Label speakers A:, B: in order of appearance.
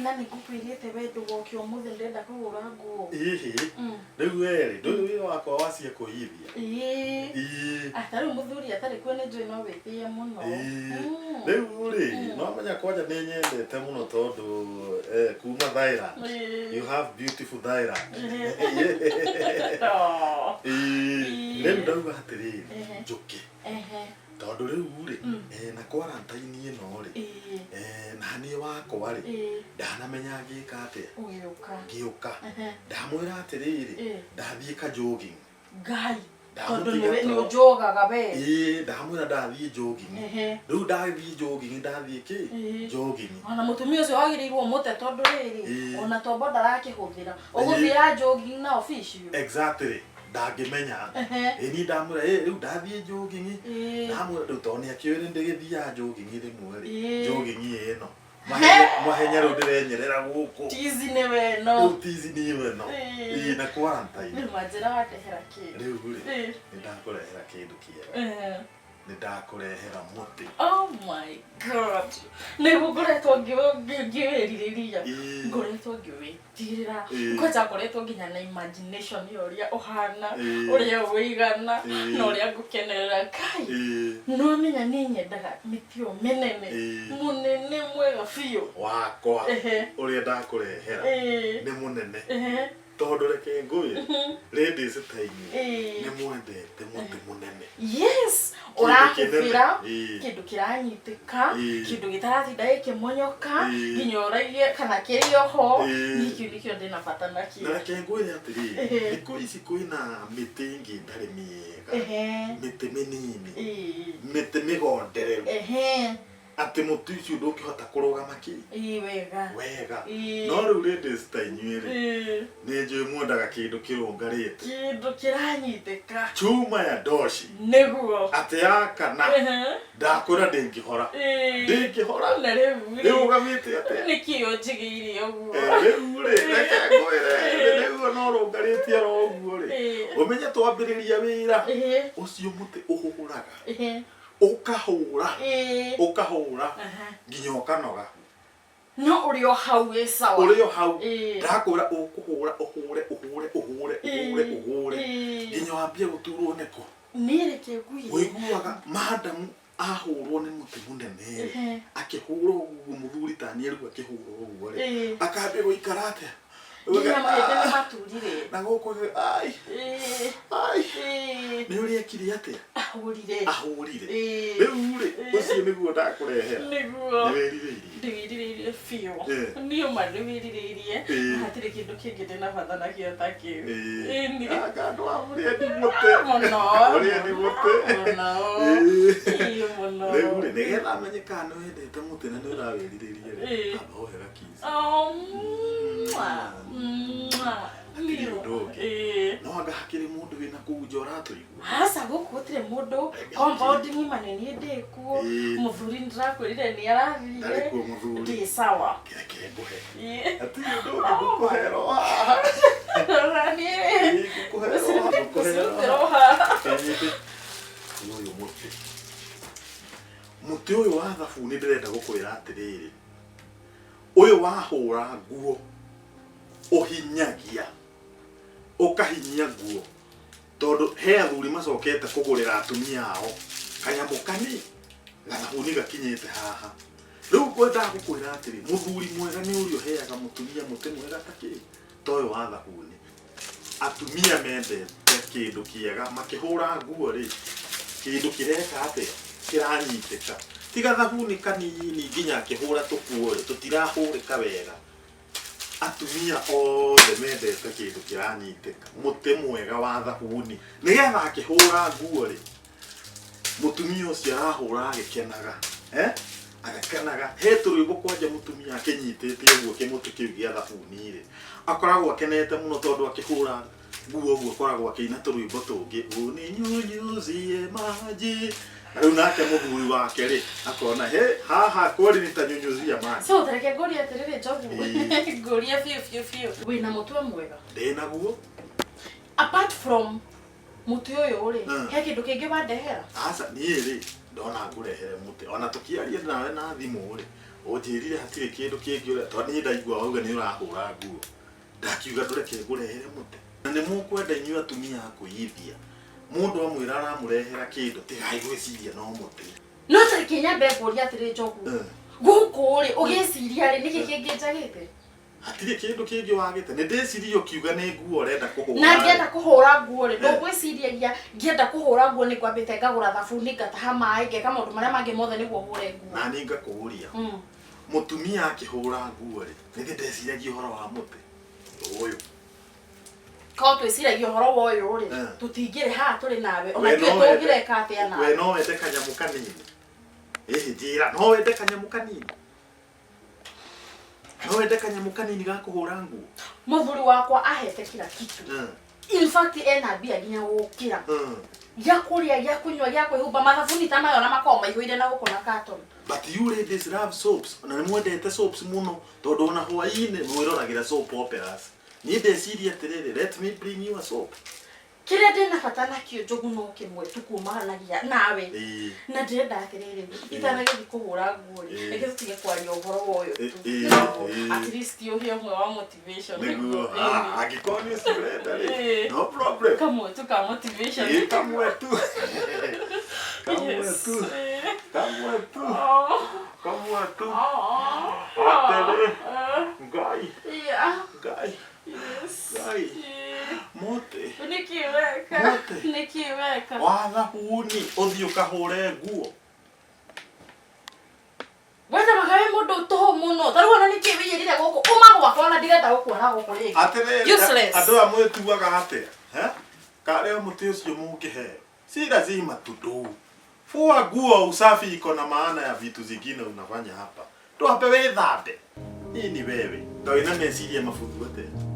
A: Na nĩ ngũkwĩrĩte we ndũgoke ũmũthĩ, ndĩrenda kũhũra nguo.
B: Hihi rĩu werĩ ndũĩ wĩra wakwa wacia kũhithia?
A: Ĩĩ.
B: Ĩĩ.
A: Ah, ta rĩu mũthuri atarĩ kuo nĩ njũĩ no wĩtĩe mũno.
B: Ĩĩ. Rĩu rĩ, no menya kwanja nĩ nyendete mũno tondũ kuma Thailand. You have beautiful Thailand.
A: Oh.
B: Ĩĩ. Rĩu ndauga atĩrĩrĩ, njũke tondũ rĩu rĩ, na quarantine ĩno rĩ, na niĩ wakwa rĩ, ndanamenya ngĩka atĩa.
A: Ũgĩũka.
B: Ngĩũka ndamwĩra atĩrĩrĩ, ndathiĩ ka jogging.
A: Ngai, tondũ
B: Ndamũtiga
A: nĩwe nĩ
B: toro.
A: ũnjogaga we.
B: Ĩĩ, ndamwĩra ndathiĩ jogging. Rĩu ndathiĩ jogging, ndathiĩ kĩ jogging.
A: Ona mũtumia ũcio wagĩrĩirwo ũmũte tondũ rĩrĩ, ona tombo ndarakĩhũthĩra. Ũgũthiĩra jogging na official.
B: Exactly, ndangĩmenya. Ĩ niĩ ndamwĩra, "Ĩ, rĩu ndathiĩ jogging." Ndamwĩra rĩu tondũ nĩakĩũĩ nĩ ndĩgĩthiaga jogging rĩmwe rĩ, jogging ĩno mahenya rĩu ndĩrenyerera gũkũ.
A: Tizi nĩwe ĩno.
B: Rĩu tizi nĩwe ĩno. Ĩĩ, na quarantine.
A: Rĩu manjĩra wandehera kĩ?
B: Rĩu rĩ, nĩ ndakũrehera kĩndũ kĩega. Nĩ ndakũrehera mũtĩ.
A: Oh my God, nĩguo ngoretwo ngĩwĩrirĩria. Ngoretwo ngĩwĩtigĩrĩra. Kwanja ngoretwo nginya na imagination ya ũrĩa ũhana, ũrĩa ũigana, na ũrĩa ngũkenerera. Kai, no menya niĩ nyendaga mĩtĩ ĩyo mĩnene. Mũnene mwega biũ.
B: Wakwa ũrĩa ndakũrehera nĩ mũnene. Tondũ reke ngwĩre, ladies ta inyuĩ nĩ mwendete mũtĩ mũnene.
A: Yes.
B: Kĩndũ
A: Ũrahũthĩra
B: kĩnene.
A: Kĩndũ kĩranyitĩka, kĩndũ gĩtaratinda gĩkĩmonyoka, nginya ũraigie kana kĩrĩ oho. Niĩ kĩu nĩkĩo ndĩna bata nakĩo.
B: Na reke ngwĩre atĩrĩrĩ, thikũ ici kwĩna mĩtĩ ĩngĩ ĩtarĩ mĩega, mĩtĩ mĩnini, mĩtĩ mĩgondereru, atĩ mũtĩ ũcio ndũngĩhota kũrũgama kĩ?
A: Ĩĩ, wega.
B: Wega. No rĩu ladies ta inyuĩ rĩ, nĩ njũĩ mwendaga kĩndũ kĩrũngarĩte.
A: Kĩndũ kĩranyitĩka.
B: Chuma ya doshi.
A: Nĩguo.
B: Atĩ yakana, ndakwĩra ndĩngĩhora. Ndĩngĩhora.
A: Na rĩu rĩ,
B: Ĩrũgamĩte atĩa?
A: Nĩkĩ ũnjigĩire ũguo?
B: Rĩu rĩ, reke ngwĩre, rĩu ona ũrũngarĩtie oro ũguo rĩ, ũmenye twambĩrĩria wĩra, ũcio mũtĩ ũhũraga, ũkahũra, ũkahũra nginya ũkanoga.
A: No ũrĩ o hau wĩ sawa.
B: Ũrĩ o hau. Ndakwĩra ũkũhũra, ũhũre, ũhũre, ũhũre, ũhũre, ũhũre nginya wambie gũturwo nĩkũ.
A: Niĩ reke ngwĩre.
B: Ũiguaga madamu ahũrwo nĩ mũtĩ mũnene rĩ, akĩhũra ũguo, mũthuri ta niĩ rĩu akĩhũra ũguo rĩ, akambia gũikara atĩa?
A: Nginya mahĩndĩ nĩ maturire.
B: Na gũkũ ai, ai, nĩ ũrĩa ekire atĩa?
A: Ahũrire.
B: Ahũrire. Rĩu rĩ, ũcio nĩguo ndakũrehera.
A: Nĩguo.
B: Nĩ wĩrirĩirie?
A: Ndĩwĩrirĩirie biũ. Niĩ ma ndĩwĩrirĩirie. Na hatirĩ kĩndũ kĩngĩ ndĩna bata nakĩo ta kĩu. Ĩni.
B: Anga andũ a mũrĩendi mũtĩ.
A: Mũno.
B: Mũrĩendi mũtĩ.
A: Mũno. Ĩĩ, mũno.
B: Rĩu rĩ, nĩgetha menye kana nĩ wendete mũtĩ na nĩ ũrawĩrirĩria rĩ, amba ũhe gakiss.
A: Oh, mwah, mwah.
B: Hatirĩ ũndũ ũngĩ. No anga hakĩrĩ mũndũ wĩna kũu nja ũratũigua?
A: Aca, gũkũ gũtirĩ mũndũ, compound ng'ima nĩ niĩ ndĩ kuo. Mũthuri nĩndĩrakwĩrire nĩ arathire.
B: Ndarĩ kuo mũthuri.
A: Ndĩ sawa.
B: Reke ngũhe. Hatirĩ ũndũ ũngĩ, ngũkũhera o haha.
A: Rora niĩ.
B: Ĩĩ, ngũkũhera o haha, ngũkũhera
A: Ngũcirutĩra o haha.
B: Ĩĩ. Nĩ ũyũ mũtĩ. Mũtĩ ũyũ wa thabuni ndĩrenda gũkwĩra atĩrĩrĩ, ũyũ wahũra nguo ũhinyagia, ũkahinyia nguo, tondũ he athuri macokete kũgũrĩra atumia ao kanyamũ kani gathabuni gakinyĩte haha. Rĩu ngwendaga gũkwĩra atĩrĩ, mũthuri mwega nĩ ũrĩa ũheaga mũtumia mũtĩ mwega ta kĩ? Ta ũyũ wa thabuni. Atumia mendete kĩndũ kĩega, makĩhũra nguo rĩ, kĩndũ kĩreka atĩa? Kĩranyitĩka. Ti gathabuni kanini nginya akĩhũra tũkuo rĩ, tũtirahũrĩka wega. Atumia othe mendete kĩndũ kĩranyitĩka, mũtĩ mwega wa thabuni. Nĩgetha akĩhũra nguo rĩ, mũtumia ũcio arahũra agĩkenaga, eh? Agĩkenaga. He tũrwĩmbo kwanja mũtumia akĩnyitĩte ũguo kĩmũtĩ kĩu gĩa thabuni rĩ, akoragwo akenete mũno tondũ akĩhũra nguo ũguo akoragwo akĩina tũrwĩmbo tũngĩ, uninyunyuzie maji. Na rĩu nake mũthuri wake rĩ, akona he haha kweli nitanyunyuzia maji.
A: So tareke ngũrie atĩrĩrĩ, Njogu, ngũrie biũ biũ biũ, wĩna mũtwe mwega?
B: Ndĩnaguo.
A: Apart from mũtĩ ũyũ rĩ, he kĩndũ kĩngĩ wandehera?
B: Aca, niĩ rĩ, ndona ngũrehere mũtĩ. Ona tũkĩaria nawe na thimũ rĩ, Ũnjĩrire hatirĩ kĩndũ kĩngĩ ũrĩa tondũ niĩ ndaigua wauga nĩ ũrahũra nguo. Ndakiuga ndũreke ngũrehere mũtĩ. Na nĩ mũkwenda inyuĩ atumia a kwĩithia. Mũndũ amwĩra aramũrehera kĩndũ tigai gwĩciria no mũtĩ.
A: No ta reke nyambe ngũrie atĩrĩ Njogu.
B: Eh.
A: Gũkũ rĩ ũgĩciria rĩ nĩkĩ kĩngĩ njagĩte?
B: Hatirĩ kĩndũ kĩngĩ wagĩte. Nĩ ndĩcirie ũkiuga nĩ nguo ũrenda kũhũra.
A: Na ngĩenda kũhũra nguo rĩ
B: Eh.
A: ndũgwĩciriagia ngĩenda kũhũra nguo nĩ ngwambĩte ngagũra thabuni ngataha maĩ ngeka maũndũ marĩa mangĩ mothe nĩguo hũre nguo.
B: Na niĩ ngakũũria. Mũtumia akĩhũra nguo rĩ, nĩthĩ ndeciragia ũhoro wa mũtĩ ũyũ.
A: Korwo twĩciragia ũhoro wa ũyũ rĩ
B: Eh.
A: tũtingĩrĩ haha tũrĩ nawe ona
B: We
A: ithuĩ
B: no wende-
A: tũngĩreka atĩa
B: We
A: nawe.
B: no wende kanyamũ kanini. Ĩhĩ njĩra, no wende kanyamũ kanini. No wende kanyamũ kanini ga kũhũra nguo.
A: Mũthuri wakwa ahete kila kitu.
B: Eh.
A: In fact ena mbia nginya gũkĩra.
B: Eh.
A: Gĩa kũrĩa, gĩa kũnyua, gĩa kwĩhumba mathabuni ta maya ona makoragwo maihũire na gũkũ na carton.
B: But you ladies love soaps. Na nĩ mwendete soaps mũno tondũ ona hwaĩ-inĩ mwĩroragĩra soap operas. Niĩ ndeciria atĩrĩrĩ, let me bring you a soap.
A: Kĩrĩa ndĩna bata nakĩo Njogu no kĩmwe tu kumanagia nawe.
B: Ĩĩ.
A: Na ndĩrenda atĩrĩrĩ itanagĩthiĩ kũhũra nguo rĩ
B: Ĩĩ.
A: reke tũtige kwaria ũhoro wa ũyũ tu.
B: Ĩĩ,
A: Nĩguo,
B: ĩĩ.
A: at least ũhe ũmwe wa motivation.
B: Nĩguo,
A: Ĩĩ.
B: ah, angĩkorwo nĩ ũcio ũrenda rĩ,
A: Ĩĩ.
B: no problem.
A: Kamwe tu ka motivation.
B: Ĩĩ, kamwe tu. Kamwe
A: Yes.
B: tu.
A: Ĩĩ.
B: Kamwe tu.
A: Oh.
B: Kamwe tu.
A: Oh.
B: Atĩrĩ.
A: Eh.
B: Ngai,
A: Yeah.
B: Ngai,
A: Yes.
B: Ngai.
A: Ĩĩ.
B: Mũtĩ.
A: Nĩkĩ weka?
B: Mũtĩ.
A: Nĩkĩ weka?
B: Wa thabuni ũthiĩ ũkahũre nguo.
A: Wetha wĩ mũndũ tũhũ mũno. Ta rĩu ona nĩkĩ wĩiyĩrire gũkũ? Uma gwakwa ona ndirenda gũkuona gũkũ rĩngĩ.
B: Atĩrĩrĩ,
A: Useless.
B: andũ aya mwĩtuaga atĩa? Eh? Karĩ o mũtĩ ũcio mũngĩheo. Si lazima tudu. Fua nguo, usafi iko na maana ya vitu zingine unafanya hapa. Tuambe wĩthambe. Nini wewe? Ta wĩna meciria mabuthu atĩa?